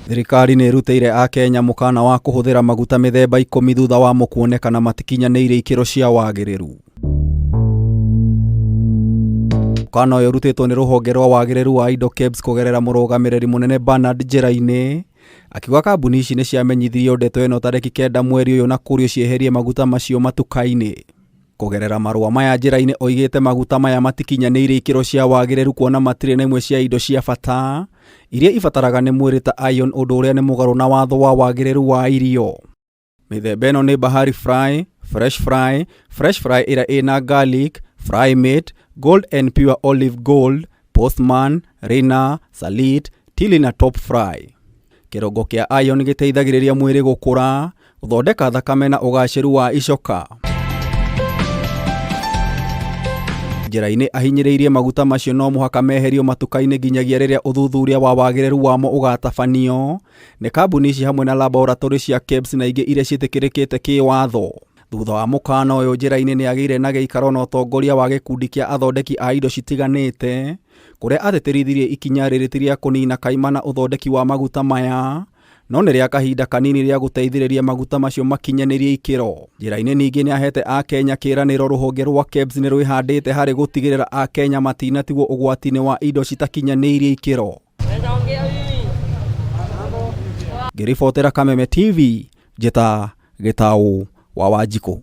Thirikari nĩ ĩrutĩire Akenya mũkana wa kũhũthĩra maguta mĩthemba 10 thutha wamo kuonekana matikinyanĩirie ikĩro cia wagĩrĩru. Mũkana ũyũ ũrutĩtwo nĩ rũhonge rwa wagĩrĩru wa indo KEBS kũgerera mũrũgamĩrĩri mũnene Bernard Njĩra-inĩ, akiuga kambuni ici nĩ ciamenyithirio ndeto ĩno tarĩki 9 mweri ũyũ na kũrio cieherie maguta macio matuka-inĩ. Kũgerera marũa maya Njĩra-inĩ oigĩte maguta maya matikinyanĩirie ikĩro cia wagĩrĩru kuona matirĩ na imwe cia indo cia bata iria ibataraga nĩ mwĩrĩ ta iron ũndũ ũrĩa nĩ mũgarũ na watho wa wagĩrĩru wa irio. Mĩthemba ĩno nĩ Bahari Fry, Fresh Fry, Fresh Fry ĩrĩa ĩna garlic, Fry Mate, Gold and Pure Olive Gold, Postman, Rina, Salit, Tili na Top Fry. Kĩrongo kĩa iron gĩteithagĩrĩria mwĩrĩ gũkũra, gũthondeka thakame na ũgacĩru wa icoka. Njĩra-inĩ ahinyĩrĩirie maguta macio no mũhaka meherio matuka-inĩ nginyagia rĩrĩa ũthuthuria wa wagĩrĩru wamo ũgatabanio nĩ kambuni ici hamwe na laboratory cia KEBS na ingĩ iria ciĩtĩkĩrĩkĩte kĩwatho. Thutha wa mũkana ũyũ Njĩra-inĩ nĩ agĩire na gĩikaro na ũtongoria wa gĩkundi kĩa athondeki a indo citiganĩte kũrĩa atĩtĩrithirie ikinya rĩrĩ ti rĩa kũnina kaimana ũthondeki wa maguta maya no nĩ rĩa kahinda kanini rĩa gũteithĩrĩria maguta macio makinyanĩrie ikĩro. Njĩra-inĩ ningĩ nĩ ahete Akenya kĩĩranĩro rũhonge rwa KEBS nĩ rwĩhandĩte harĩ gũtigĩrĩra Akenya matinatigwo ũgwati-inĩ wa indo citakinyanĩirie ikĩro. Ngĩribotera Kameme TV, njĩta Gĩtaũ wa Wanjikũ.